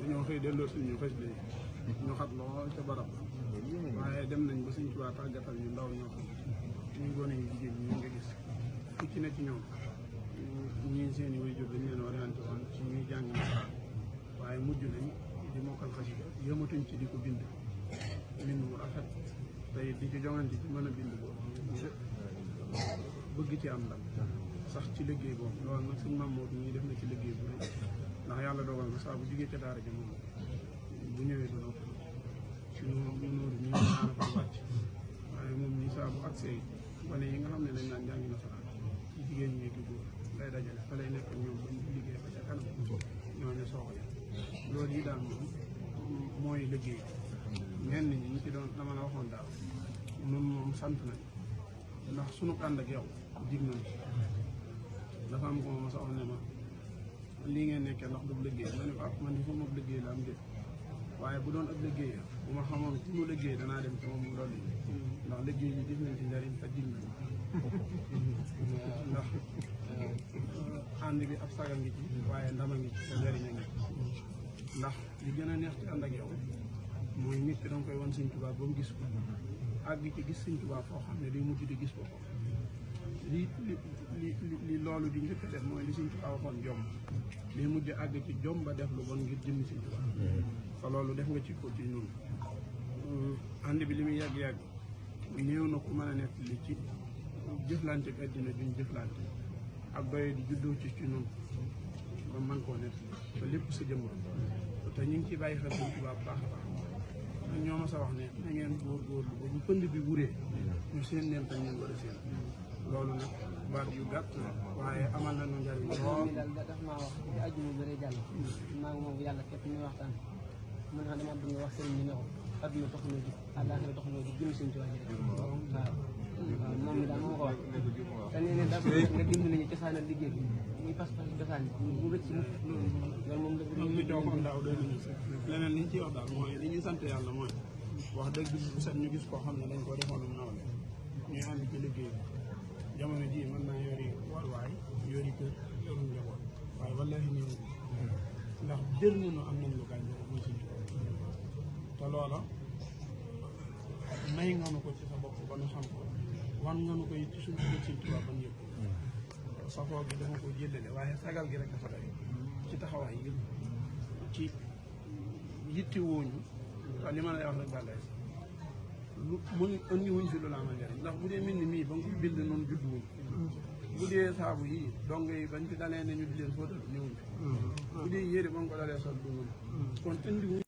dañoo xëy delloo suñu ñu xasida yi ñu xat lool ca barab waaye dem nañ ba Sëñ Tuubaa tàggatal ñu ndaw ñoo xam ñu gone yu jigéen ñi nga gis ku ci ne ci ñoom ñii seen i waajur dañ leen orienté woon ci ñuy jàng nasaraan waaye mujj nañ di mokkal xasida yëmatuñ ci di ko bind mu rafet tey di ci jongante ci mën a bind boobu bëgg ci am ndam sax ci liggéey boobu loolu nag suñ Mamour ñii def na ci liggéey bu rëy ndax yàlla dogal na saa bu jugee ca daara ja moom bu ñëwee du nopp suñu nóoru ñi ñaana ko wàcc waaye moom ñi saa bu agsee wane yi nga xam ne dañ naan jàngi nasaraan ci jigéen ñi ki góor lay dajale fa lay nekk ñoom ba ñu liggéey ba ca kanam ñooñu soog a loolu yi daal moom mooy liggéey ñenn ñi ñu ci doon dama la waxoon daal nun moom sant nañ ndax sunu ànd ak yow dig nañ dafa am ko ma sa wax ne ma lii ngeen nekkee ndax du liggéey ma ne ko man di fu ma liggéey la am de waaye bu doon ab liggéey bu ma xamoon ku mu liggéey danaa dem ci moom mu loolu ndax liggéey yi gis nañ ci njariñ te dig nañ ndax ànd bi ab saga ngi ci waaye ndama ngi ci te njariñ a ngi ndax li gën a neex ci ànd ak yow mooy nit ki danga koy wan Sëñ Tuubaa ba mu gis ko àgg ci gis Sëñ Tuubaa foo xam ne day mujj di gis boppam li loolu di njëkk a def mooy li Sëñ Tuubaa waxoon jom li mujj àgg ci jom ba def lu bon ngir jëmmi Sëñ Tuubaa te loolu def nga ci ko ci ñun ànd bi li muy yàgg-yàgg néew na ku mën a nekk li ci jëflante ak àddina duñ jëflante ak doye di juddoo ci ñun ba man koo nekk te lépp sa jëmm te ñu ngi ciy bàyyi xel Sëñ Tuubaa bu baax a baax ñoo ma sa wax ne na ngeen góorgóorlu ba bu pënd bi wuree ñu seen leen tañ leen war a seen loolu nag baat yu gàtt waaye amal na nu njariñ lool daal daf maa wax ci àjjuma bëre jàll maa ngi moom yàlla képp ñuy waxtaan man xam dama bëgg nga wax sëriñ bi ne ko adduna taxuloo ji àllaaxira taxuloo ji jëm Sëñ Tuubaa ji rek waaw moom mi daal moo ko wax te nee ne dafa nga dimbali ñu cosaanal liggéey bi muy pas-pas cosaan mu rëcc loolu moom loolu li joxoon daaw doy nañu leneen li ñu ciy wax daal mooy li ñuy sant yàlla mooy wax dëgg bu set ñu gis koo xam ne dañ koo defoonum nawle ñuy ànd ci liggéey bi jamono ji mën naa yori waruwaay yori kër yoru njaboot waaye wallaahi ñëw ndax jër nañu am nañ lu gaañ muy Sëñ Tuubaa te loola may nga nu ko ci sa bopp ba nu xam ko wan nga nu ko it ci suñu dugg Sëñ Tuubaa ba ñu yëpp safoo gi dama ko jëllale waaye sagal gi rek dafa day ci taxawaay yëpp ci yitti wooñu waaw li ma lay wax rek bàllay lu mun andi wuñ fi lu la amal njëriñ ndax bu dee mel ni mii ba nga ko bind noonu judd wuñ bu dee saabu yii dong yi bañ fi dalee ne ñu di leen fóotal ñëwuñ fi bu dee yére ba nga ko dalee sol du kon indi wuñ